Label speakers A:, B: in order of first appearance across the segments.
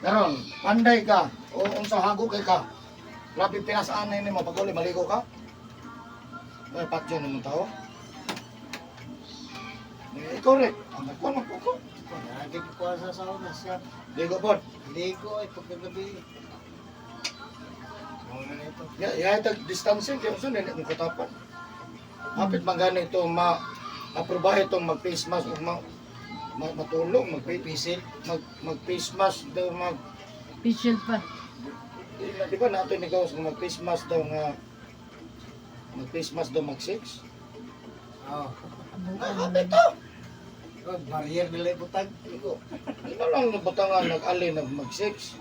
A: Karon, panday ka o unsa hago kay ka. Labi pinasaan na nimo pag uli maligo ka. May patyo naman tao. Eh, correct. Ang nagkuhan man po ko.
B: Lagi ko sa sauna siya.
A: Ligo po.
B: Ligo ay pagkagabi. Mao na ito.
A: Ya, ya tag distancing kay unsa nini mo katapan. Hapit man gani ito ma aprobahe itong mag face mask ug ma matulog mag
B: Pisil.
A: mag mag face mask daw mag
C: Facial pa.
A: di ba nato ni gawas mag face mask daw nga mag face mask daw mag six.
B: Oh.
A: Ay, hapit to.
B: Oh, barrier nila ibutang.
A: Ligo. Di na lang nabutangan nag-ali nag mag six.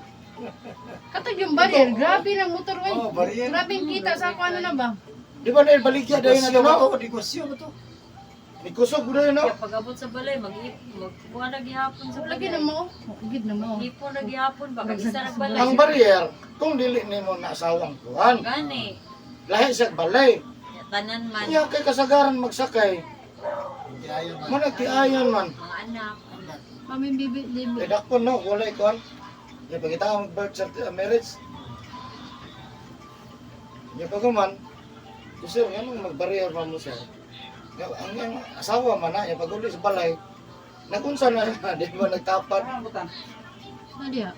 C: Katong yung barrier, grabe ng motorway.
B: Oh, barrier.
C: Grabe ang kita sa ako ano na ba?
A: Di ba na baligya dayon na
B: Negosyo ba
A: no?
B: to? Negosyo ba to?
A: Nikusog dayon no?
D: Kaya pag-abot sa balay, magkuha na gihapon sa
C: Lagi
D: balay.
C: na mo. Gid na mo.
D: Ipon na gihapon ba? Kag isa na balay.
A: Ang barrier kung dili nimo na asawang kuan.
D: Gani.
A: Lahi sa balay.
D: Tanan man.
A: Nya kay kasagaran magsakay.
B: Hindi ayon man.
A: Mo nagtiayon man.
D: Mga anak.
B: Anak.
C: Mami bibi libi.
A: Eh, dakpon no, wala ikuan. Ya pagita ang birth certificate, marriage. Ya pag man, di sir, nga nung magbarrier man mo sir. Nga, ang asawa man na, ya pag uli sa balay, nagunsa na na, di ba nagtapat?
C: Ano diya?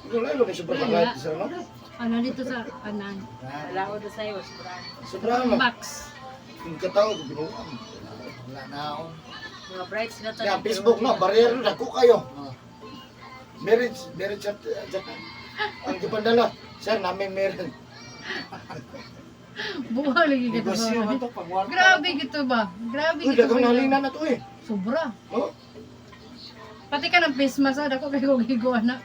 A: Wala ilo ni sobrang kagayat, sir, no?
C: Ano dito sa kanan?
D: Wala ko sa'yo. Sobrang.
A: Sobrang man.
C: Box.
A: Yung katao, binuang.
B: Wala na ako.
D: Mga brides na
A: Ya, Facebook no, barrier dako kayo.
B: Oh.
A: Marriage, marriage certificate. Ang gipandala, sir, namin marriage.
C: Buha lagi kita
B: Negosyo ba
C: ba?
B: to? Pagwarta.
C: Grabe gito ba? Grabe
A: Uy,
C: gito.
A: daghang nalina na to eh.
C: Sobra.
A: Oh,
C: Pati ka ng face mask, ah, dako kayo giguan na.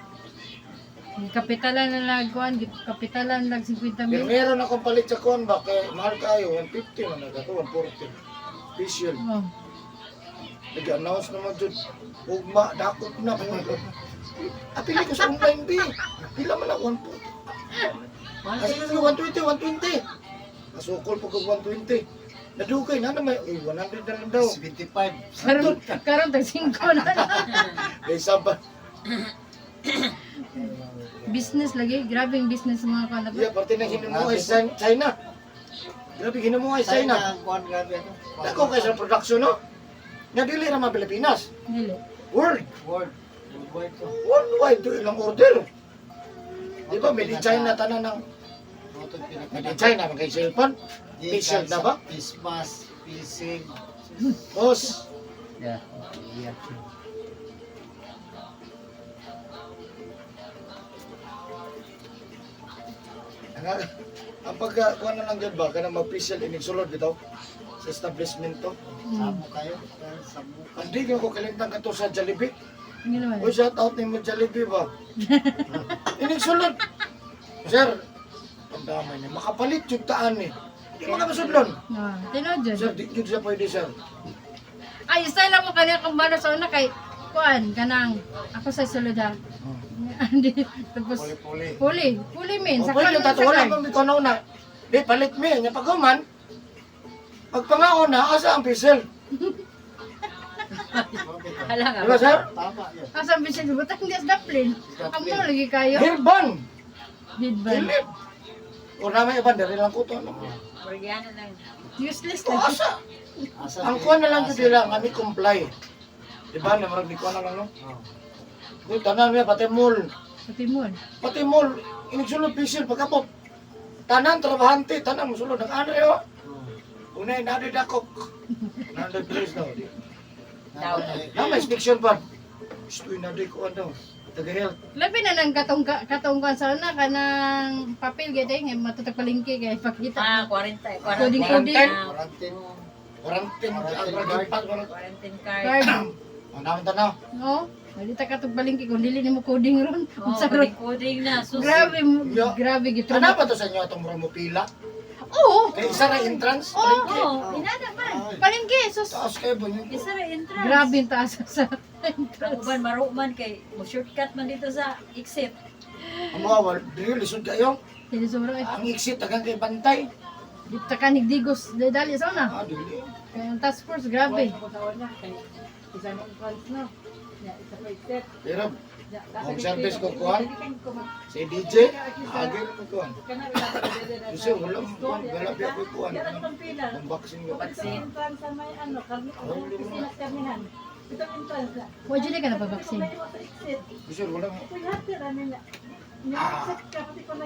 C: Kapitalan na lagkuan, kapitalan lag 50
A: Pero
C: mil.
A: meron akong palit sa kuan ba kay mahal kayo 150 man na to 140. Official.
C: Oh.
A: Nag-announce naman jud ugma dakop na. Apili ko sa online bi. Pila man na 140. Kasi ko 120, 120. Kasukol po ko 120. Nadugay na naman, uy, 100 na lang daw.
B: 75.
C: Karon karon tag 5 na lang.
A: Kay saba.
C: Business lagi, grabe ang business sa mga kuan.
A: Yeah, parte na hinamuhay sa China. Grabe hinamuhay sa
B: China
A: China.
B: ang kuwan grabe ano.
A: Dako kay sa production no. Nga dili ra man Pilipinas.
C: Dili.
A: World.
B: World. Worldwide to.
A: Worldwide do ilang order. Di ba, made in China tanan ng
B: Motong pinaka-
A: made in China man kay cellphone.
B: Di
A: Facial na ba?
B: Face mask, facing.
A: Boss,
B: Yeah. Yeah.
A: ang, ang pagka kuha na lang dyan ba kanang mag-facial inig sulod bitaw sa establishment to.
B: Samo kayo. Samo kayo.
A: Hindi ko kalintang kato sa Jollibee.
C: Hindi naman.
A: Uy, shout out nimo Jollibee ba? Inig sulod. Sir, pandamay ni makapalit yung taan ni. Di mga masudlon.
C: Ah, tinuod jud.
A: Sir, di jud siya pwede sir.
C: Ay, style lang mo kaniya kung bano sa una kay kuan kanang ako sa sulod ha. Hindi tapos
B: Puli-puli.
C: puli, puli min
A: O,
C: sa
A: pwede
C: kanon
A: tato,
C: sa
A: wala
C: kay.
A: pang bitaw na una. Di, palit mi. Nya paghuman, pagpangaon na, asa ang facial?
D: Hala nga.
A: Di ba, sir?
B: Tama yun.
C: Asa ang bisin butang gas daplin. Amo lagi kayo.
A: Hirban!
C: Didban.
A: Dilip! O na may iban, dari lang ko to. Ano?
D: Borgiano lang.
C: Useless
A: O,
C: lagi.
A: asa?
B: Asa
A: Ang kuha na lang jud nila, kami comply. Di ba, namarag ni kuha na lang, no?
B: Oh.
A: Uy, tanan niya, pati mall.
C: Pati mo.
A: Pati mall, inigsulod facial pagkapot. Tanan, trabahante, tanan, musulod. Nag-andre, oh.
B: Oh.
A: Unay, nari dakok. 100 please daw.
D: Daw.
A: Na, may inspection pa. Gusto yun, nari ko, ano. Taga-health.
C: Labi na nang katong katong kuan sa una kanang papel gyud eh nga matutag palengke kay pakita.
D: Ah, 40.
C: Coding, coding.
B: Quarantine.
A: Quarantine,
B: Quarantine
A: ang
B: card.
A: pag quarantine.
D: Quarantine card.
C: Card.
A: Ang dami tanaw.
C: No? Dili ta katong palengke kung dili nimo coding ron.
D: Oh,
C: Unsa ron?
D: coding, coding na. Sus.
C: Grabe mo,
A: Yo.
C: grabe gid.
A: Ano ba to sa inyo itong murag mo pila?
C: Oo.
A: Kay isa na entrance,
C: Oo.
A: palengke.
D: Oh, inana man.
C: Palengke sus.
A: Taas kayo ba yun?
D: Isa ra entrance.
C: Grabe ang taas sa
D: Ang
C: entrance.
D: uban maro man kay mo shortcut man dito sa exit.
A: Ang mga wal, dili lisod kayo.
C: Dili sobra eh.
A: Ang exit tagang kay bantay.
C: Di ta kanig digos dali sa una.
A: Ah, dili.
C: Kaya ang task force grabe.
E: Ako sa una, kay isa nung entrance no.
A: Pero home service ko kuan. Si DJ, agi ko kuan. Kasi wala mo kuan, wala pa ako kuan. Ang vaccine ko.
C: Wa jud ka na pa-vaccine.
A: Kasi wala mo. Ah,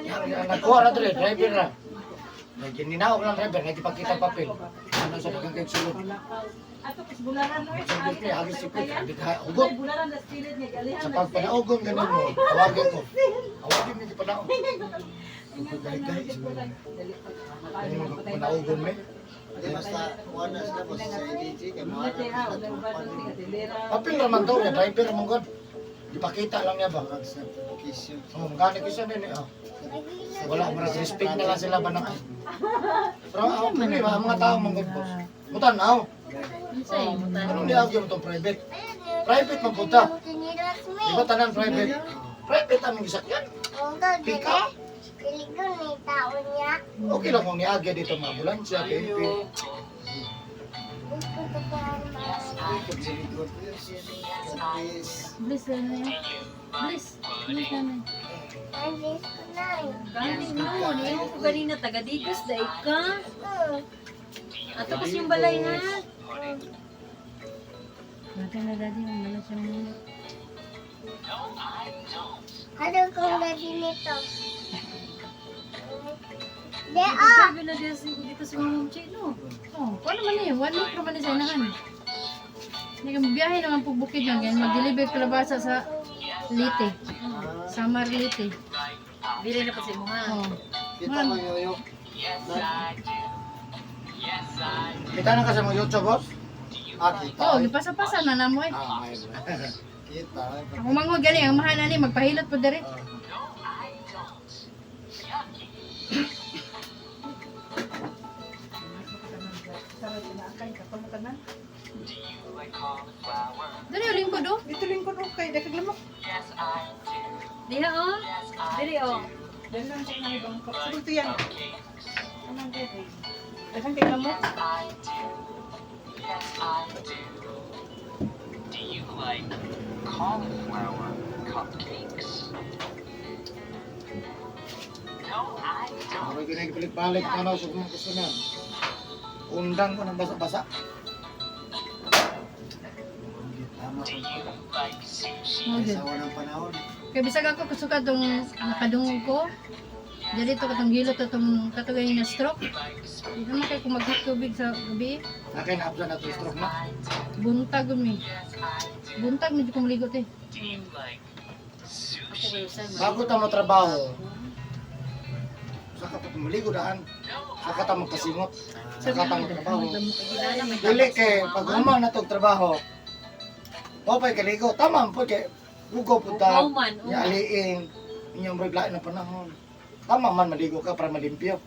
A: yan, nagkuha na dre, driver na. Naggininaw lang driver, nagipakita papel. Ano sa dagang kay sulod. Siyempre, agi si Pit, agi ka hugot. Sa pagpanaugon ganun mo, tawagin ko. Tawagin mo panaog. Gay-gay siguro. Ano mo panaugon me?
B: Di basta wala sila boss sa ADG kay mga na sila tumpan.
A: Papel raman daw, niya, driver raman god. Ipakita lang niya ba?
B: Murag certification.
A: Oh, magkano ko din eh. Oh. Wala, murag respect na lang sila ba na. Pero ang problema, ang mga tao mong god boss. Mutanaw.
C: Unsa eh?
A: Anong niagi mo itong private? Private man punta. Di ba tanan private? Private aming gisakyan. Pick up. Okay lang kung niagi dito mga ambulansya, PNP.
B: Service.
C: Bliss na na. Bliss. Bliss na na.
D: Gani no, niyo ko ganina taga Digos dai ka. Ato kas yung balay ha.
C: Natin na daddy, wala siya muna.
E: Ano kung daddy nito? Leo!
D: Sabi na dito, dito sa mga no.
C: Oh, kuno man ni, 1 week ra man ni sa inahan. Hindi ka biyahe naman pag bukid lang yan, mag-deliver kalabasa sa Leyte. Samar Leyte.
D: Bili na pa sa imo ha.
C: Oh.
B: Kita mo yoyo.
A: Kita na kasi mo YouTube, boss?
B: Ah, kita.
C: Oh, gipasa-pasa na namo eh.
A: Ah, ay.
B: Kita.
C: Ako mangod gani ang mahal na ni magpahilot po diri. Dili lingkod oh.
F: Dito lingkod oh, kay dakaglamok.
D: Diha oh. Dili oh.
F: Dali lang ko na ibang ko. Siguro yan. Anong dili? Daghang kay lamok.
G: Yes, I do. Do you like cauliflower cupcakes? No, I don't.
A: Murag yun balik-balik na no, sa mga gusto na. Undang ko ng basa-basa.
B: Tama.
G: Do you like sushi?
C: Mo
B: Sa walang panahon.
C: Kay bisag ako kusuka tong nakadungog ko. Dili to katong gilot to tong katugay na stroke. Di naman kay kung magtubig sa gabi.
A: Akin na na to stroke na.
C: Buntag gud mi. Buntag medyo kumuligot eh.
G: Do you like
D: Ako
G: sushi?
D: kayo sa
A: Bago ta mo trabaho, saka pa maligo daan, saka ta magkasingot, saka ta magtrabaho. Dili kay pag human na tog trabaho, o pa'y kaligo, tama po kay ugo po ta,
D: Ugaw man, oo.
A: niya aliin, inyong reglain ng panahon. Tama man maligo ka para malimpyo.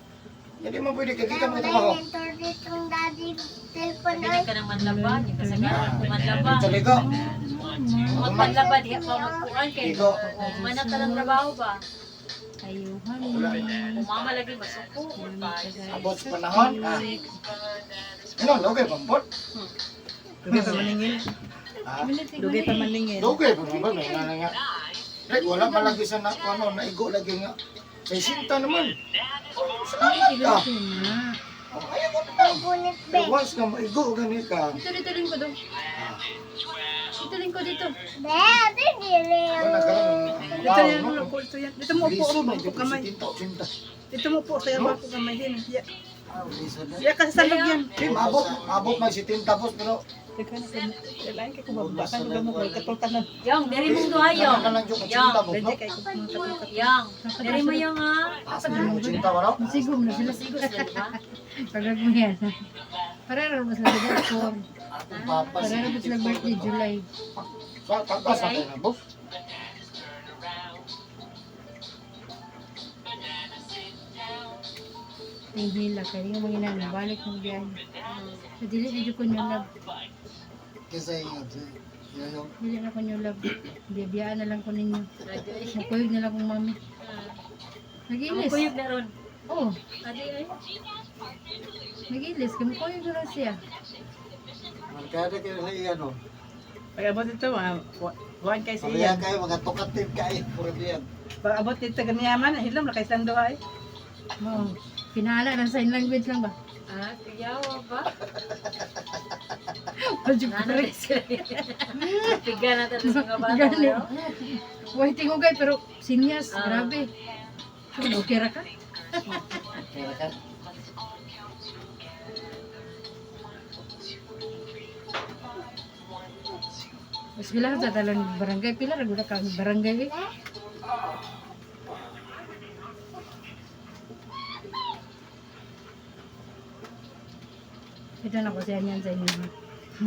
A: Hindi man pwede kay kita mo trabaho.
E: Itong daddy cellphone
D: Sabi ka ng manlaba, yung kasagaran ko manlaba.
A: Sa ligo,
D: Huwag manlaba, diha pa magkuhan kay.
A: Ligo.
D: Mana ka ng trabaho ba?
C: Ayuhan.
D: Umama lagi masuko.
A: Abot sa panahon, ah. Ano, okay pampot.
F: Dugay pa maningil.
A: Ah,
F: Dugay pa maningil.
A: okay pa man ba may nga nga. Like, wala man lagi sa na, ano, naigo lagi nga. Sa sinta naman. Oh, salamat ka. Oh, ayaw ko na.
E: Bunit be.
A: Pero once nga maigo gani ka,
C: Dito dito lingkod oh. Dito lingkod dito.
E: Be, ate dili.
A: wala ka lang. Ang
F: Dito
A: tao,
F: yan
A: no?
F: mo po ito yan. Dito mo upo
A: Lisod,
F: upo
A: may
F: po kamay.
A: 70, 80.
F: Dito mo upo sa iyo po kamay din. Ya,
B: Ah, lisod na.
F: ya kasi sa log yan.
A: Di, maabot, maabot mag 70 boss, pero
F: Daghan na kay lain kay kubaba kan mo katol tanan.
D: Yang, diri mong duha
A: kaya
D: yang.
A: ka lang yung 80 boss, no?
F: Dali kay ko.
D: Yang, diri mo yang ha.
A: Taas na yung 80 wala.
C: Masigom na sila.
D: Masigo sila, di ba?
C: Paglag mo yan. Parero ba sila sa four?
A: Akong papa,
C: Parero ba sila birthday July?
A: Sa taas na kayo na, boss.
C: Ang hila kay yung mga inana balik ng biyahe. So dili na jud ko nyo love.
B: Kesa ingat. Yoyo.
C: Dili na ko nyo love. Biyabiyaan na lang ko ninyo. Mukuyog na lang kong mami. Nagilis.
D: Kuyog na ron.
C: Oh,
D: Adi ay.
C: nagilis. Kay mukuyog na lang siya.
B: Markada kayo sa iya no.
F: Pag abot dito, mga buwan kay
B: Pareha
F: siya.
B: kayo, mga tukatib kayo. Puro diyan.
F: Pag abot dito, ganyaman, hilom na kay Sando ay.
C: Mao. Pinala ng sign language lang ba?
D: Ah, kuyawa ba?
C: Medyo
D: Nana na sila. Piga na tayo sa mga bata.
C: Gani.
D: No?
C: Why tingugay pero sinyas,
D: Ah.
C: grabe. Pero okay ra ka?
B: Kaya ka.
C: Mas pila sa talang barangay, pila ra gud ka ang barangay eh. Ito na ko siya niyan sa inyo. Ha.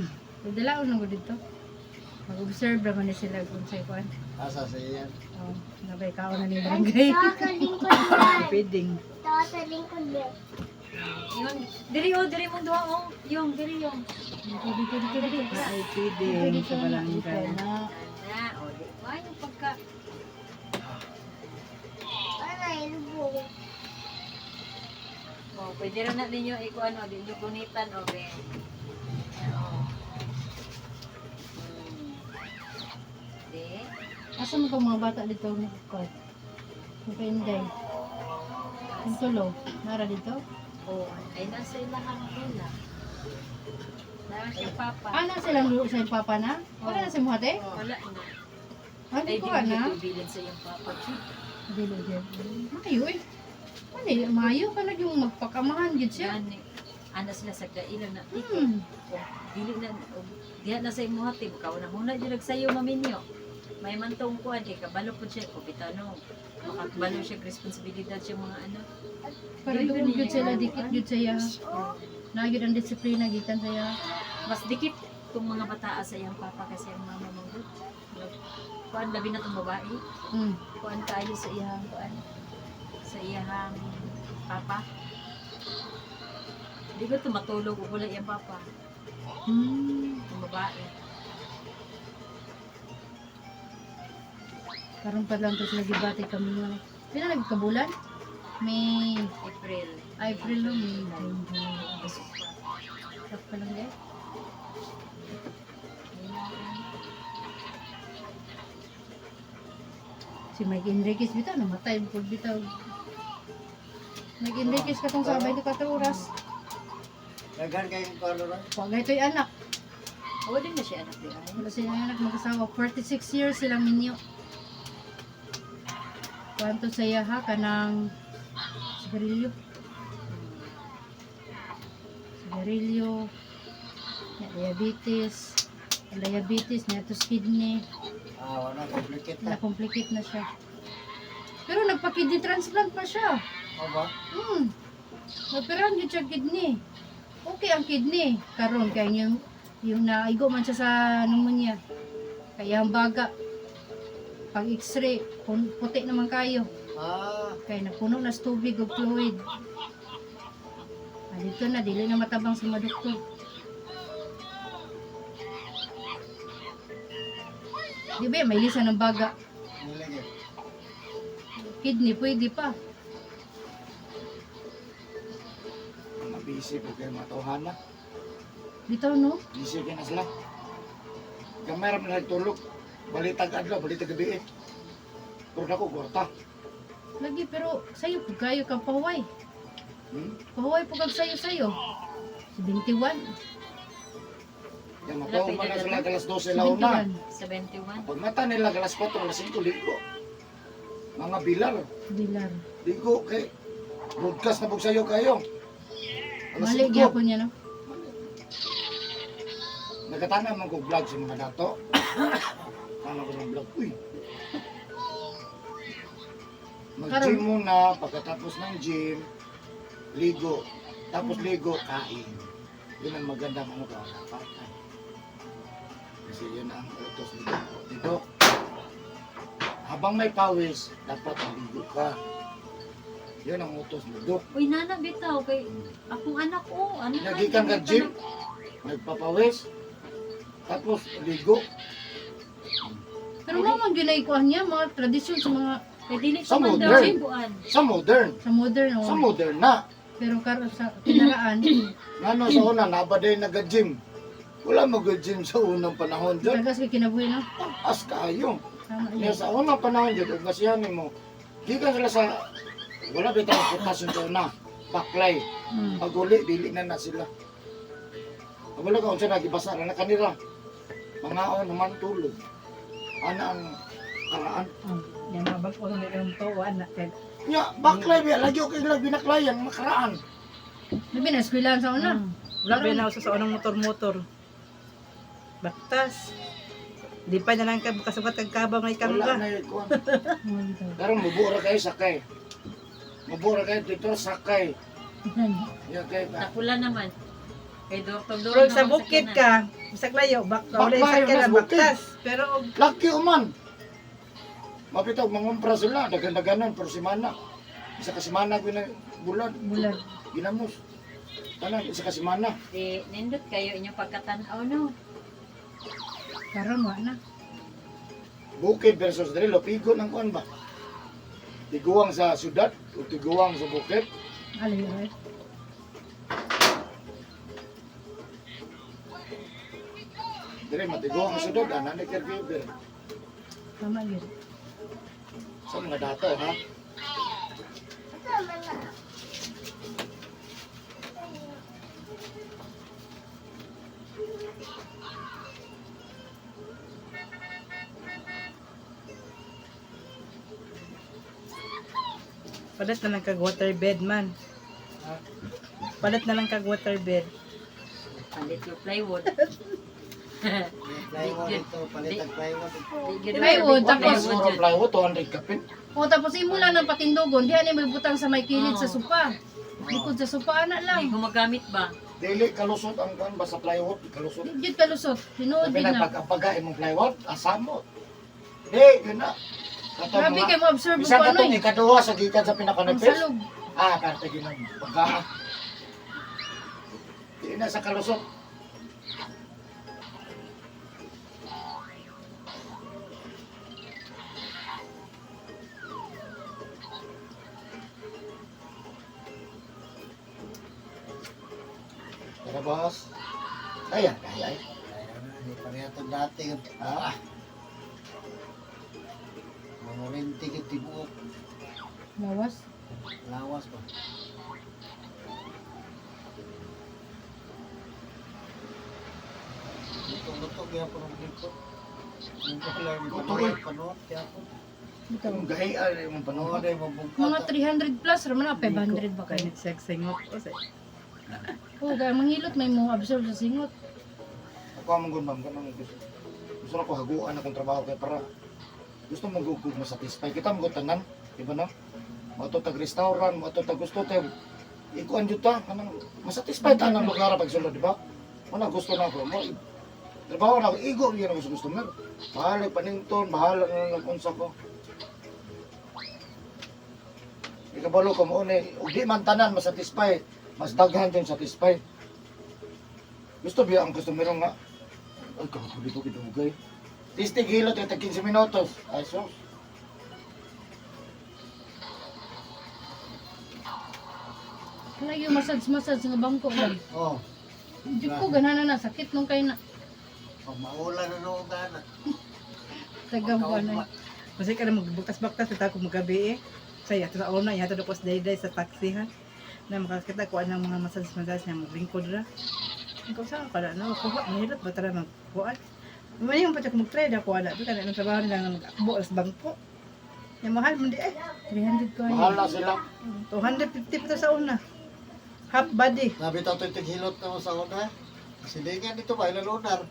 C: Dalaon na ko dito. Mag-observe ra man ni sila kung sa kuan.
B: Asa sa iyan.
C: Oh, nabay kaon na ni barangay.
E: Tawa sa lingkod niya.
F: Feeding.
E: Tawa sa lingkod niya.
D: Yung, diri oh, diri mong duha oh. Yung, diri yung.
C: Dito, dito, dito, dito.
F: Ay, feeding sa barangay.
C: Na.
D: Na, oh, di. Why yung pagka...
E: Ano, ilubong.
D: Oh, pwede rin na ninyo ikuan o, di nyo gunitan o, be. Oh. Di.
C: Asa mo itong mga bata dito nagkuhan? Magpainday. Ang tulo. Nara dito?
D: Oh, ay nasa ilahang lula. Nara siya papa.
C: Ah, na silang lulo sa iyong papa na? Wala na si Muhate?
D: Wala na.
C: Ah, di
D: Ay,
C: ko
D: di mo
C: na.
D: tubilin sa iyong papa.
C: Dili, dili. Maayo eh. Ano eh, maayo ka na yung magpakamahan gid siya.
D: Gani. Ana sila sa kailan na. Oh, dili na oh, diha na sa imuha ti kaw na huna jud nagsayo maminyo. May man tong kuan kay kabalo pud siya ko bitaw no. Makabalo siya og responsibilidad siya mga anak.
C: Pero doon gid sila, dikit gid siya. Nagyod ang disiplina gikan siya.
D: Mas dikit kung mga bataa sa iyang papa kasi ang mama manggod. Kuan labi na tong babae. Kuan kaayo sa iyang kuan sa iyang papa. Di ko tumatulog ug wala iyang papa, ang babae.
C: Karon pa lang to sila gibati kami nga. Pila nagkabulan? May
D: April.
C: April no, May, June, July, August. Sak pa lang eh. Si Mike Enriquez bitaw namatay pud bitaw. Mike Enriquez katong sa 24 oras.
B: Daghan kayong follower.
C: Wa gaytoy anak.
D: Wala din na siya anak di ay.
C: Wala silang anak mag-asawa. 46 years silang minyo. Kwanto sa iya ha kanang sigarilyo. Sigarilyo, na diabetes, diabetes, na kidney,
B: Ah, wala complicate na.
C: na-complicate na siya. Pero nagpa-kidney transplant pa siya.
B: O ba?
C: Nagperahan yun siya kidney. Okay ang kidney. Karon kay yung naigo man siya sa pneumonia. Kaya ang baga. Pag x-ray, puti naman kayo.
B: Ah,
C: Kaya napuno na sa tubig o fluid. Ah, dito na, dili na matabang sa mga doktor. Di ba, may lisa ng baga.
B: nilagay.
C: Kidney, pwede pa.
A: Mga busy po kayo mga tawhana.
C: Dito, no?
A: Busy kayo na sila. Gamay ra man nagtulog. Balitag adlaw, balitag gabi eh. Pero dako kwarta.
C: Lagi, pero sayo po kayo kang pahuway. Pahuway po kag sayo-sayo. 71.
A: Yan mataw man na sila alas 12 launa.
C: 71.
D: 71.
A: Pag mata nila alas 4, alas 5 ligo. Mga bilar,
C: Dilar.
A: ligo kay broadcast na pug sayo kayo. Alas
C: Mali
A: 5.
C: gyapon niya, no?
A: Nagkatana man ko vlog sa mga dato. Tama ko ng vlog. Uy. Mag-gym muna, pagkatapos ng gym, ligo. Tapos ligo, kain. Yun ang magandang ano ka, patay. Kasi yun ang utos ni Doc. Ni Doc, habang may pawis, dapat maligo ka. Yun ang utos ni Doc.
D: Uy, nana bitaw kay akong anak oh. Ano na?
A: Nagikan ka gym, nagpapawis, tapos ligo.
C: Pero mo man gyud ikuan niya, mga tradisyon sa mga
D: Kay dili
A: Sa
D: pa man daw
A: modern.
D: siya kuan.
A: Sa modern.
C: sa modern.
A: Sa
C: Oh.
A: modern na.
C: Pero karon sa kinaraan,
A: Ngano sa una, naba day naga-gym. Wala mo good gym sa unang panahon dyan.
C: Tagas kay kinabuhi no.
A: As kayo.
C: Tama
A: Niya
C: yun.
A: sa unang panahon dyan, ug masihan mo, gikan sila sa, wala bitaw transportasyon sa una, baklay. Pag uli, dili na na sila. Wala ka unsa nagibasa na kanila. Mangaon naman tulog. Ana ang karaan.
F: Yan mga bag-o nang ilang to, wala na. Kay
A: Nya, baklay ba lagi okay lang binaklayan makaraan.
C: Labi na eskwelahan sa una.
F: Wala ba na sa unang motor-motor. Baktas. Di pa na lang ka kasukat kag kabaw ngay
A: Wala
F: kangga.
A: na yung kuwan. Pero mubuo ra kayo sakay. Mubuo ra kayo dito sakay. Ya kay ba.
D: Nakula naman. Kay Dr. Doon
F: Pero sa bukid ka, bisag layo, bak wala
A: Baklay,
F: sakyan
A: mas
F: na
A: bukid.
F: baktas. Pero og
A: Laki uman. Mapitaw mangumpra sila dagan-daganan pero semana. Isa ka semana gina bulan.
C: Bulan.
A: Ginamos. Tanan isa ka semana.
D: Di, nindot kayo inyong pagkatanaw, no?
C: Karon wa na.
A: Bukid versus diri lopigo ng kuan ba. Tiguang sa syudad o tiguang sa bukid.
C: Alay ay.
A: Diri matiguang sa syudad ana ni caregiver.
C: Tama yun.
A: Sa mga dato ha.
E: Tama na.
F: palit na lang kag water bed man. Palit na lang kag water bed.
D: Palit yung plywood.
B: Plywood ito, palit ang plywood.
C: Plywood, tapos-
A: Siguro plywood 200 kapin.
C: O tapos imo lang ng patindugon, diha ni may butang sa may kilid sa sopa. Likod sa sopa ana
D: May
C: lang.
D: gumagamit ba?
A: Dili kalusot ang kuan ba sa plywood, kalusot.
C: Di Jud kalusot. Tinuod
A: Sabi
C: din
A: na
C: na.
A: pagkapaga imong plywood, asamot. Di, yun na. Katong
C: Grabe
A: mga-
C: kay mo observe
A: Bisan
C: ko ano
A: katong
C: eh.
A: ikaduha sa gikan sa
C: Ang
A: pinakanipis.
C: salog.
A: Ah, karte ginang pagka. Di na sa kalusot. Tara, boss. Ayan, ay, ay.
B: Ayan, hindi pareha ito dati.
A: Ah,
B: Mga rintig at tibuok.
C: Lawas.
B: Lawas ba? Luto-luto kaya po ng likod.
A: Luto, eh.
B: Panuot kaya po.
C: Bitaw.
A: Yung gahian yung
B: Panuot
A: panuot.
B: ay mabungkat.
C: Mga 300 plus ra man na 500 ba kayo?
F: Kainit siya singot. O sa
C: Oh, kaya manghilot may mo absorb sa singot.
A: Ako ang manggun, ma'am. Ganun ang gusto. Gusto na ko haguan akong trabaho kay para gusto mo gugug masatisfy kita mo tanan, di ba no? Mo tag restaurant, mo tag gusto tayo. Ikuan jud ta kanang masatisfy ta ng lugar pag sulod, di ba? Mo na gusto na ako. Mo trabaho na ako, igo yun ang gusto customer. Bahala panington, bahala na lang unsa ko. Ikabalo ko mo ni, ug di man tanan masatisfy, mas daghan yung satisfy. Gusto biya ang customer nga ay, kakakuli ko kidugay. Tistig hilot ay tag 15 minutos. Ay, sus.
C: Kana yung massage massage nga bangko lang.
B: Oh,
C: Di ko ganahan na sakit nung kay na
B: pag maulan na noong gana.
C: tagang ko na.
F: Kasi ka na magbaktas-baktas ta ko magabi eh. Sa yato sa una, yato do ko sa dayday sa taxi ha. Na makakita ko anang mga massage-massage na maglingkod ra. Ikaw sa ka na no, kuha mahirap ba tara magkuan. May yung pa ko mag-try na ko ala. Di ka na ang trabaho nila nga mag-akbo alas bangko. Ya mahal man di ay.
C: 300 ko ay.
A: Mahal na sila.
F: 250 pa to sa una. Half body.
B: Nabitaw ito yung tighilot na mo sa una. Silingan dito ba? Ilalunar.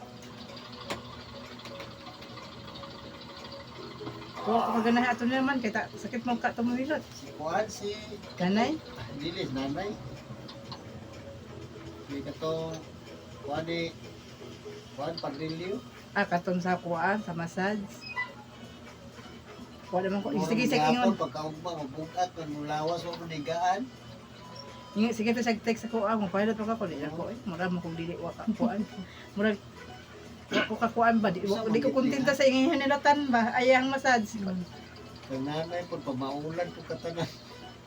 F: Kuha ko kaganahan ato naman kay ta, sakit mo ka tumuhilot.
B: Si Juan, si
F: Ganay.
B: Dilis, nanay. Si katong Juan ni Juan Pardilio.
F: Ah, katong sa kuan sa massage. Kuha naman ko. Sige, sige, ingon.
B: Pagkaugma, mabugat, manulawas, mo manigaan.
F: Ingon, sige to siya text ako, ah, mo-pilot pa ko, di na ko, eh. Mura mo kung dili wa ka kuan. Mura wa ko kakuan ba, di, wa, di ko kontenta sa ingin hinilatan ba, ayang massage.
B: Kang nanay po, pag maulan po katanan.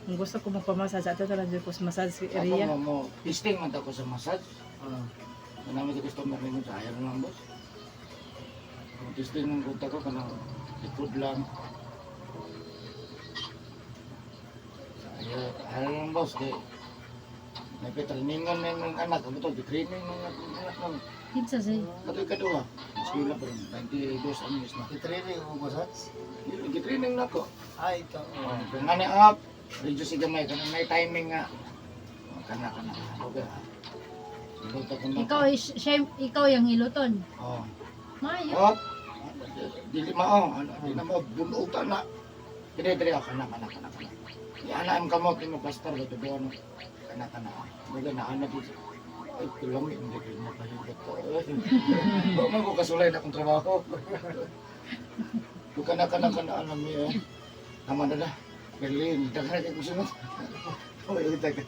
F: Kung gusto ko magpamassage, ato talaga ko sa massage
A: Ako
F: area.
A: mo, mo, tisting man ako sa massage.
B: Ah,
A: Ano sa customer ninyo sa ayaw lang, boss. Kung testing ng kuta ko, kanang likod lang. Sa ayaw, ayaw lang, boss. Kay, nagpitrainingan na yung anak. Ano to, training ng anak ng
C: Kinsa say.
A: Katoy kaduha. Eskwela pa rin, 22 anyos na.
B: I-training mo ba, Sats?
A: Gitraining na ko.
B: Ah, ito.
A: Oh, kung ano up, reduce si gamay, kanang may timing nga. Oh, kana kana. Okay. Luto ko na.
C: Ikaw is siya, ikaw yung hiluton.
A: Oh.
C: Maayo.
A: Up. Dili mao, ano, di na mao bunog ta na. Dire dire ah, kana kana kana kana. Iana ang kamot nimo pastor ba tubo ano. Kana kana. Baga na ana dito. Ay, kulami hindi ko mapahilot ko. Wa man ko kasulay na akong trabaho. Kung kana kana kana alam niya. Tama na na. Berlin, daghan kay kusunod. Oy, daghan.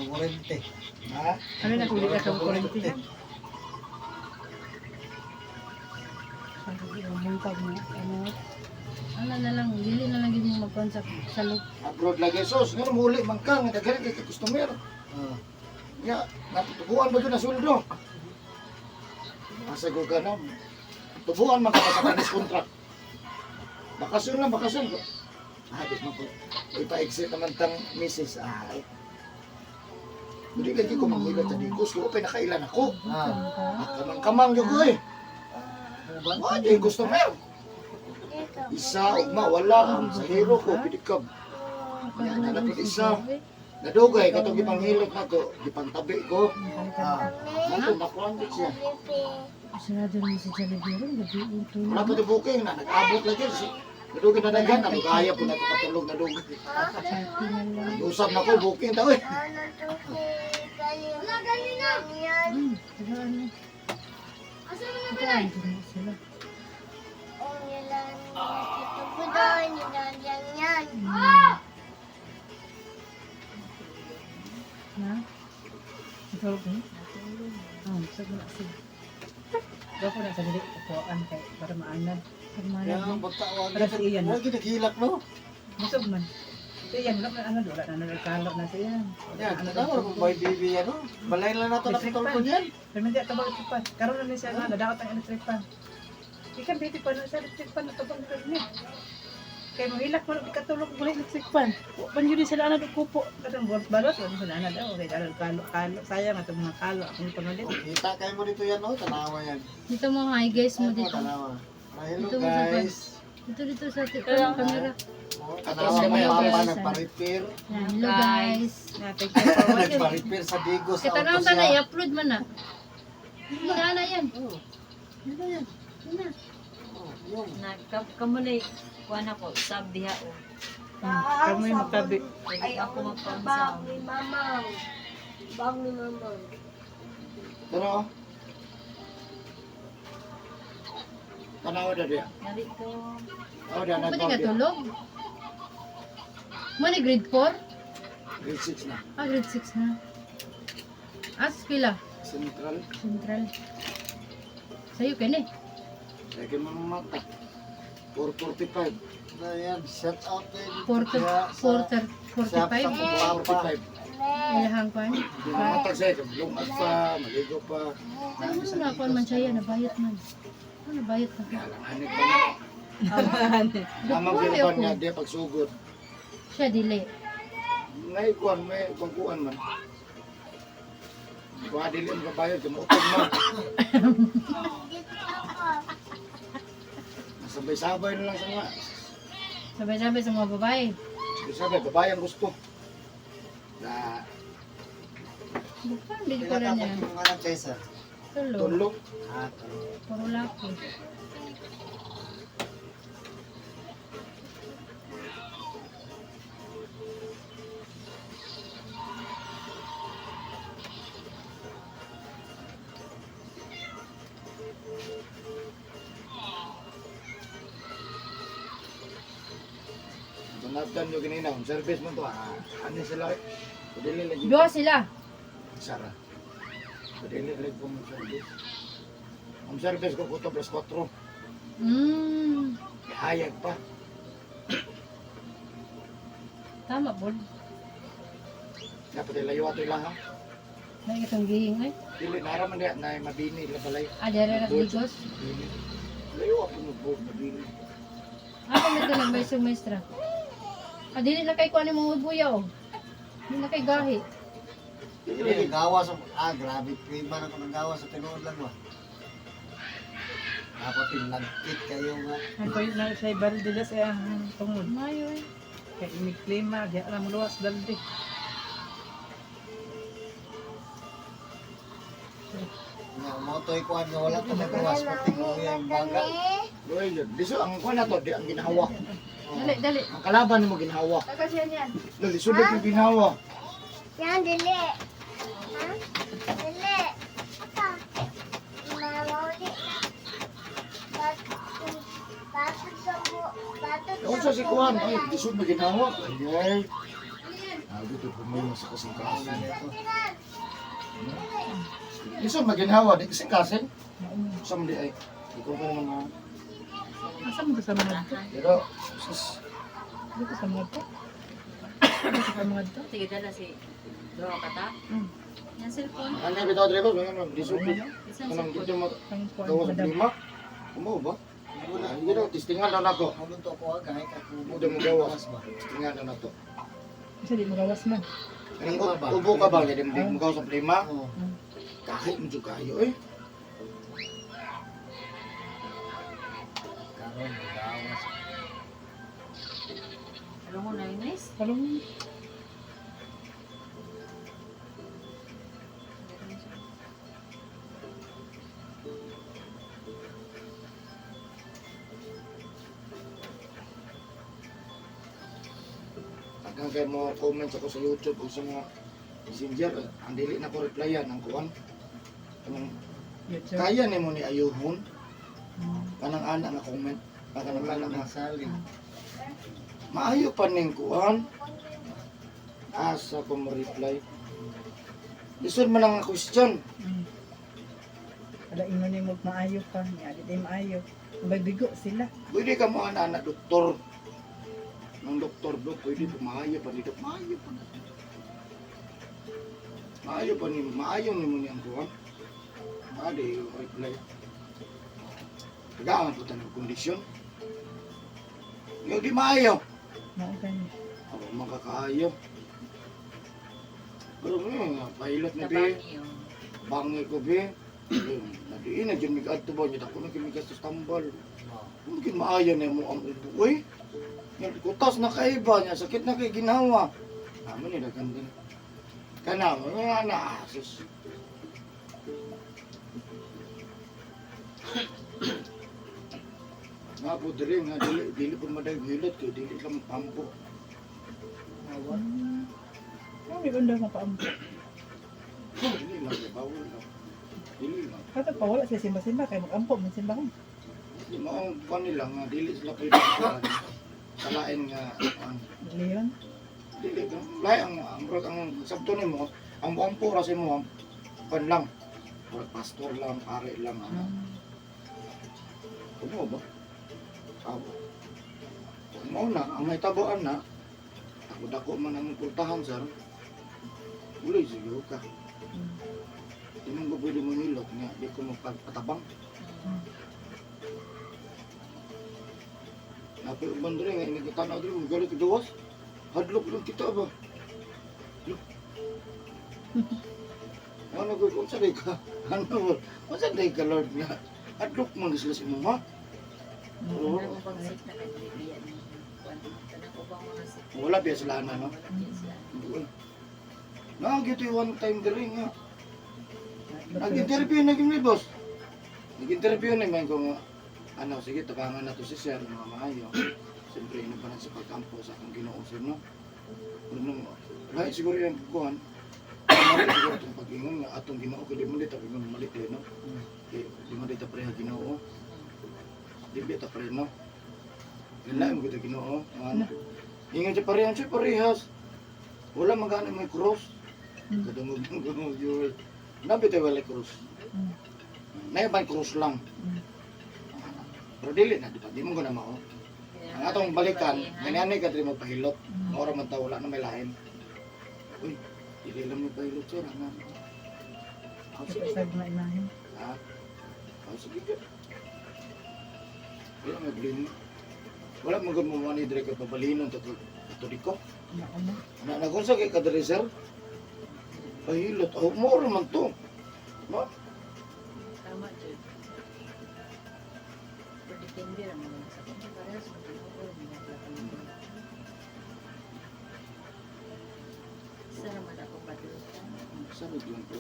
B: Kurente.
A: Ha?
F: Ano na kung di ka kurente ha? Muntag mo. Ano?
C: Ano na lang, dili na lang gid mo magkuan sa salok.
A: Abroad lagi sos, ngano muli man ka nga daghan kay customer.
B: Ah.
A: Ya, natutubuan ba yun na sweldo? Asa ko ka na, tubuan man ka sa kanis contract. Bakasyon lang, bakasyon. Ah, di man ko. Ipa-exit naman tang misis. Ah, ay. Hindi lagi ko manghilot sa digos. Ko, pinakailan ako.
B: Ah.
A: Ah, kamang-kamang yun ko eh. Wala yung customer. Isa, ugma, wala. Sa hero ko, pinikab. Yan, hanap yung isa. Nadugay, katong gipanghilot na ko, gipantabi ko.
B: Ah.
A: Nato, nakuha siya.
C: Sarado naman sa Jollibee ron, gabi ito.
A: Wala pa booking na, nag-abot lagi. Nadugay na daghan, ano kaya po na ito katulog nadugay.
C: Chati na lang.
A: Usap na ko, booking daw eh.
C: Tagaan na. Tagaan din na sila. Na?
F: Ikaw ba? Oh, sa na sila. Dako na sa dili kuan kay para maanad.
B: Kaya
C: Pagmalab.
B: bata, wag
F: Para sa iyan.
B: Wag ginaghilak, no?
F: Busog man. Sa iyan wala na ano wala na nagkalo na sa iyan. Wala
B: Yan,
F: na ano,
B: tanawa kung may baby yan, no? Balay lang nato
F: Electric
B: nakatulpo
F: fan.
B: niyan.
F: Pero hindi ato electric fan. Karon na ni siya nga nadaot ang electric fan. Ikan biti pa na sa electric fan ato bang niya. Kay mohilak man og katulog mo electric fan. Wa man yun sila anad og kupo. Katong balot balot wala sila anad oh kay kalo kalo kalo sayang atong mga kalo akong pamalit.
B: Kita kayo mo dito yan, no? Tanawa yan.
C: Dito mo, hi guys mo
B: Ay,
C: dito.
B: Tanawa. Ah, hello,
C: Dito mo sa
B: guys.
C: Dito dito sa camera.
B: Oh,
A: Atras
B: tanawa
A: kami,
B: mo papa,
C: atras.
B: nagpa-repair.
C: Yan, hello guys.
F: Na thank you for watching.
B: Nagpa-repair sa Digos.
C: Kaya tanong
B: auto
C: ta na,
B: siya.
C: i-upload man na. Hindi na yan.
B: Oh, yun na yan.
C: Yun na.
B: Oh, yun.
D: Na kamunay kuan ako sab diha o.
F: Kamoy makabi.
D: Pwede ako magpaunsa.
E: Bag ni Mamang. Bag ni Mamang.
A: Pero, tanawa na diya.
D: Dali ko.
A: Oh, diya,
C: Pwede ka
A: nagpag
C: tulog. Mo ni grade 4?
A: Grade 6 na.
C: Ah, grade 6 na. Ah, sa eskwela.
A: Central.
C: Central. Sa'yo ka ni.
A: Lagi mamata. 445.
B: Na yan, shout out din.
C: 4
B: Kaya sa-
C: 45.
B: Papa.
A: 445.
C: Ilahang kwan.
A: Hindi mamatag sa'yo. Lumag pa, maligo pa.
C: Ay, mo na kwan man siya, nabayot man. Ano nabayot na?
A: Alanganin pa na. Namang
C: Dukuan
A: yung
C: ako.
A: niya, di pagsugod.
C: Siya dili.
A: Ngay kuan may kuan man. Kuha dili ang kabayo, tumuutog man. Sabay-sabay na lang sa mga.
C: Sabay-sabay sa mga babae.
A: Sabay-sabay, babae ang gusto. Na
C: Bukan, dili ko
B: Ilan
C: na
B: ka
C: niya.
B: po yung anak, Chaser?
C: Tulo.
A: tulog.
B: Ah, tulo.
C: Puro laki.
A: Tunabdan nyo ganina, ang service mo to, ah, ano sila eh. Dili lagi.
C: Dua sila.
A: Sara. Dili lagi ko mo service. Ang service ko kuto plus 4. Hayag pa.
C: Tama po.
A: Dapat ilayo ato ilang ha.
C: Ay, itong gihing ay.
A: Dili nara man diha na mabini la balay.
C: Ah, dere ra Digos.
A: Mabini. Layo ato mo board mabini.
C: Ako may ito nagmaestro maestra. Ah, dili na kay kuan imong buya oh. Dili na kay gahi.
B: Dili gawa sa grabe prima na kung gawa sa tinuod lang ba. Dapat pinlagkit kayo nga.
F: Ang koy na siya balde na sa iyang tungod.
C: Mayo eh.
F: Kay inig klima, di alam luwas balde.
B: Nga mo toy kuan nga wala ta magawas pati ko yung baga.
A: Uy, diso ang kuan na to di ang ginawa.
C: Dali, dali.
A: Ang kalaban nimo ginawa.
C: Taga siya niyan.
A: Dali sudot yung ginawa.
E: Yan, dili. Ha? Dili. Apa? Mamauli na. Batod sa batod sa
A: Unsa si kuan? Ay,
E: balay.
A: lisod na ginawa. Ay, ay. Ah, dito problema sa kasing-kasing. Lisod maginhawa, di kasing-kasing. Sa mali ay, ikaw pa naman ha.
F: Asa mo to sa mga to?
A: Pero, sus,
F: Dito sa mga to? Dito sa mga to?
D: Sige dala si Duha ka ta. Yan cellphone.
A: ano yung bitaw drivers, mga ano, lisod ko.
D: Isang
A: Kanang
D: cellphone.
A: dito mo,
F: Ang kuan
A: gawa sa
F: madam.
A: lima. Kumo ba? Wala, hindi daw, testingan daw na to.
B: Hulon to ako ah, kahit ako
A: Hindi mo gawas.
B: ba.
A: Testingan daw na to.
F: Kasi di magawas man.
A: Kanang ubo ka ba, hindi mo gawa sa lima?
B: Oo.
A: Kahit medyo kayo eh.
B: Karon gawas.
D: Alam mo na Ines.
F: Parang
A: Hanggang kayo mo comments ako sa YouTube o sa mga messenger, ang dili na ko replyan ang kuan. Kanang
F: YouTube.
A: kaya nimo ni ayuhon kanang ana nga comment, kanang ana nga
B: Sali.
A: maayo pa ning kuan. Asa ko mo reply. Lisod man ang question.
F: Wala ingon ni mo maayo pa, niya di maayo. Magbigo sila.
A: Pwede ka mo ana na doktor. Ng doktor do, pwede pa maayo pa dito. Maayo pa na. Maayo pa ni maayo nimo niyang kuan. Maadi reply. Tagaan po tanong kondisyon. Yung di maayo.
F: Mao gani.
A: Ako makakaayo. Pero ngayon, pilot na be.
D: Tabangi oh.
A: Bangi ko be. Nadiin na dyan mig-adto ba niya. Dako na kami sa tambal. Mungkin maayo na mo ang ubo eh. Nga, kutas na kaiba niya. Sakit na kay ginawa. Amo nila gandun. Kana mo nga na asos. Nga po diri nga dili dili po maday hilot kay dili lang pampo.
B: Awa.
F: Ano may undang mapaampo.
A: Dili lang kay bawol lang. Dili lang.
F: Kato pa wala sila simba-simba kay magampo man simba ko.
A: Di mo ang kuan nila nga dili sila pwede kuan. Kalain nga kuan.
F: Leon.
A: Dili ka. Lahi ang ang murag ang sabto nimo, ang ampo ra sa imo kuan lang. Murag pastor lang, pare lang ano. Kuno ba? Abo. Mao na ang nahitaboan na ako dako man ang kultahan sir. Uloy siguro ka. Di man ko pwede mo nilot nga di ko magpatabang. Napay uban diri nga inigitanaw diri mo galit gawas. Hadlok lang kita ba. Look. Ano ko unsa day ka? Ano? Unsa day ka Lord nga? Hadlok man sila sa imo ha. Oo.
D: Kanang ubang sik na kay dili biya ni. Kuan kanang ubang mga sik.
A: Wala biya sila na no.
D: Wala biya sila.
A: Nagito yung one time diri nga. Nag-interview na gyud ni boss. Nag-interview na man ko nga ano sige tabangan na to si sir mga maayo. Siyempre ino pa na sa pagkampo sa akong Ginoo sir no. Ano lahi siguro yung kuan. Mali siguro itong pag-ingon nga atong Ginoo kay di mo dito ingon mali di no. Di, di mo dito pareha Ginoo. Di ba ta pareha no. Lain mo gid Ginoo. Ano? Ingon siya parehas siya parehas. Wala man gani may cross. Kadungog dungog yun. Nabi tayo wala cross. Nay ba cross lang. Pero dili na, di ba? Di mo ko na mao. Ang atong balikan, ganyan ka diri magpahilot. Mao ra man ta wala na may lain. Uy, dili lang mo pahilot sir, ana. Oh, sige.
F: Sa mga imahe.
A: Ha? Oh, sige ka. Wala maglin. Wala man gud mo ni diri kay pabalinon ta Katoliko.
F: Ano?
A: Na nagunsa kay kadiri sir? Pahilot. Oh, mao ra man to. Ma,
D: Tama jud. Pero depende ra man sa kung parehas mo tinuod mo Isa naman ako padulta.
A: sa yun to.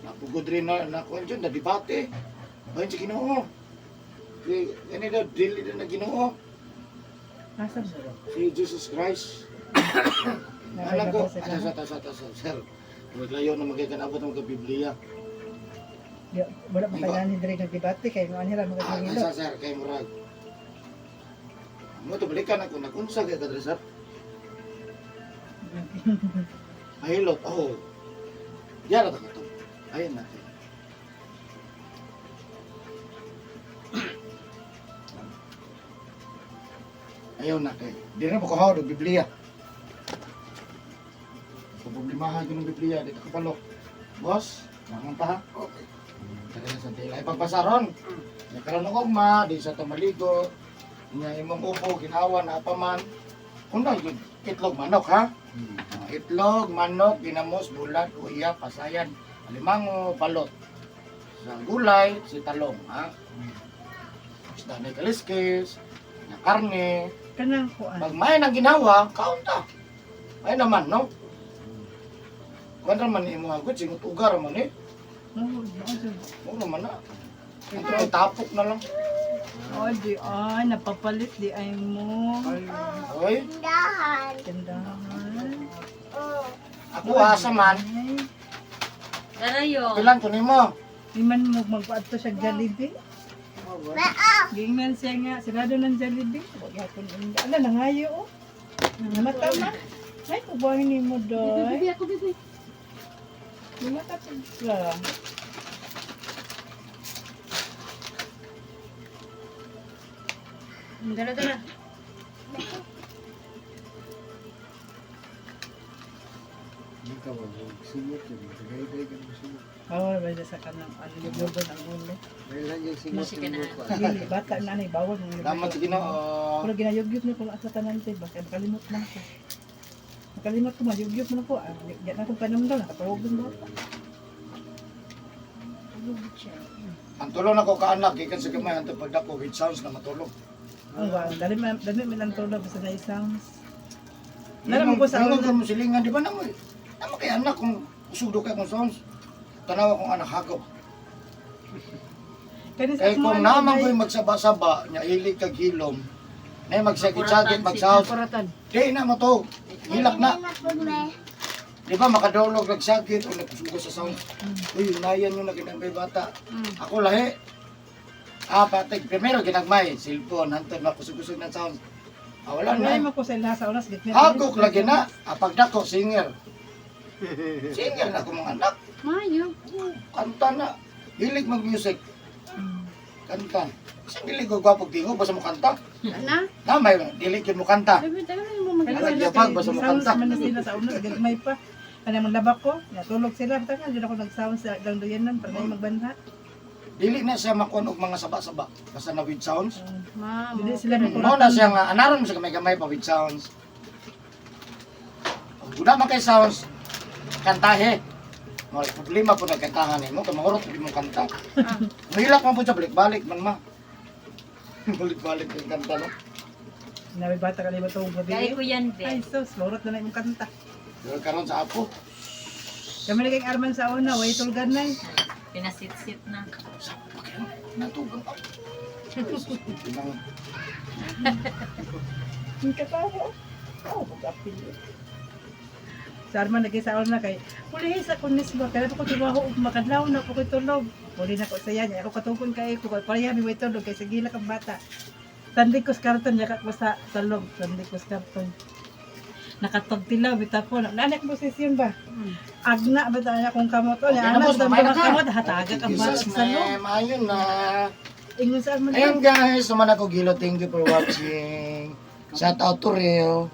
A: Napugod rin na na kuan dyan, na debate. Bahin sa Ginoo. Si ani daw dili na na Ginoo.
F: Nasa
A: Si Jesus Christ. Alam ko, asa sa asa asa sir. Maglayo na magkikanabot ng Biblia.
F: Di, wala pa kailangan hindi rin nagdebate kay mo anira mga
A: Ah,
F: gihilo.
A: asa sir kay murag. Mo to balikan ako nagunsa kay kadre sir. Mahilot, oh. Yara ta to. Ayun natin. Ayaw na kay. Di na mo kahaw ng Biblia. Kung problemahan ko ng Biblia, di ka kapalo. Boss, naman pa ha? Okay. Tagal na sa tila. Ipagpasaron. Nakaroon og ugma, di sa tamaligo. Nga imong upo, ginawa na pa man. Una, yun, itlog manok ha? Ah, itlog, manok, ginamos, bulat, uya, pasayan, alimango, balot. Sa gulay, si talong, ha? Isda na kaliskis, na karne.
F: Kanang kuan.
A: Pag may nang ginawa, kaunta. Ay naman, no? Kuan ra man imo agad, singot ugar man eh.
F: Oh, oh,
A: Muro man na. Ito ay tapok na lang.
F: oh, di ay napapalit di ay mo.
A: Oy,
E: Tindahan.
F: Tindahan.
E: Oh.
A: ako asa man.
F: Ay,
D: Darayo.
A: Pilan ko nimo.
F: Di man mo magpaadto siya Jollibee.
E: Maa.
F: Giingnan siya nga, sirado ng Jollibee. Wa gyapon inda. Ala nangayo oh. Namata man. Ay, kubahin nimo doy.
C: Bibi ako, bibi.
F: Namata pud ka.
C: Dara, dara.
B: Hindi ka magsingot yun. Tagay-day ka magsingot.
F: Bawal ba sa kanang ano yung ang ulo.
B: Dahil lang yung singot
D: Musika
B: yung
D: na.
B: buka.
F: Dili bata na ni bawal mga
A: Salamat sa Ginoo.
F: Pero ginayugyot na ko sa tanan te baka makalimot lang ko. Makalimot ko mayugyot man ako. Ah, di na akong panumdum nakatawag dun bata.
A: Ang tulong nako kaanak gikan sa gamay antong pagdako with sounds na matulog.
F: Ang wow, dali man dali man ang tulog basta na sounds. Naram ko sa
A: Ingon
F: una.
A: ko mo silingan di ba namo? Namo kay anak kung usudo kay kung sounds. Tanawa kong anak hagop.
F: Kani sa
A: Kay
F: akong
A: kung
F: ano,
A: naman
F: day,
A: ko'y magsaba-saba, nya ilig kag hilom, na magsagit-sagit magsaos.
C: Kuratan.
A: Di na mo to. Hilak na.
E: Na.
A: Di ba makadulog nagsagit o nagsugo sa sound. Uy, unayan yung naginambay bata. Ako lahi. Ah, patig. Primero ginagmay, cellphone, hantod makusog-kusog ng sound. Ah, wala
F: Wala
A: na.
F: man ko sa ilaha sa oras gitna.
A: Hagok lagi na. Ah, pagdako, singer. Singer na ako mga anak.
C: Mayo.
A: Kanta na. Hilig mag-music. Kanta. Kasi dili ko gwapo tingog, basta mo kanta.
C: Ana.
A: Na, may dili gyud mo kanta.
C: Bibi, tayo mo mag
F: Kani
A: Alam
F: sila
A: niya
F: kay
A: pag, basta mo
F: sounds
A: kanta.
F: man na sila sa oras gagmay pa. Kanang maglaba ko, natulog sila. Basta nga, dyan ako nag-sound sa ilang duyanan para na magbanha.
A: Dili na siya makuan og mga saba-saba. Basta na with sounds.
C: Ma'am.
F: Dili sila
A: Mao na siya nga anaron mo sa gamay-gamay pa with sounds. Ug man kay sounds, kantahe. Mo problema po nagkantahan nimo kay mahurot di mo kanta. Mahilak man po siya balik-balik man ma. Balik-balik yung kanta no.
F: Nabi bata ka ba itong gabi?
D: Gay ko yan, be.
F: Ay, sus, mahurot na na yung kanta.
A: Pero karon sa apo,
F: Kami na kayong Arman sa una, way tulgan na eh.
D: Pinasit-sit na.
A: sa pa kayo natugang ako. Tinang
F: Ang katawa. Oh, pag-apil. Sa Arman lagi sa una kay pulihi sa kunis ba kaya ko trabaho ug makadlaw na ko ko'y tulog. Puli na ko sa yan, ako katungkon kay ko pareha mi way tulog kay sige kang bata. Sandig ko sa karton yaka ko sa salog, sandig ko sa karton. Nakatagtilaw bitaw ko. Nanak mo sesyon ba? Agna ba tayo akong kamot? O,
A: Okay na,
F: anak
A: boss,
F: sa
A: mamaya na
F: mga
A: ka.
F: kamot, hataga ka bata
A: Jesus
F: sa salog.
A: name, ayun na.
F: Ingon saan man.
A: Ayan guys, naman ako Gilo. Thank you for watching. Shout out to Real.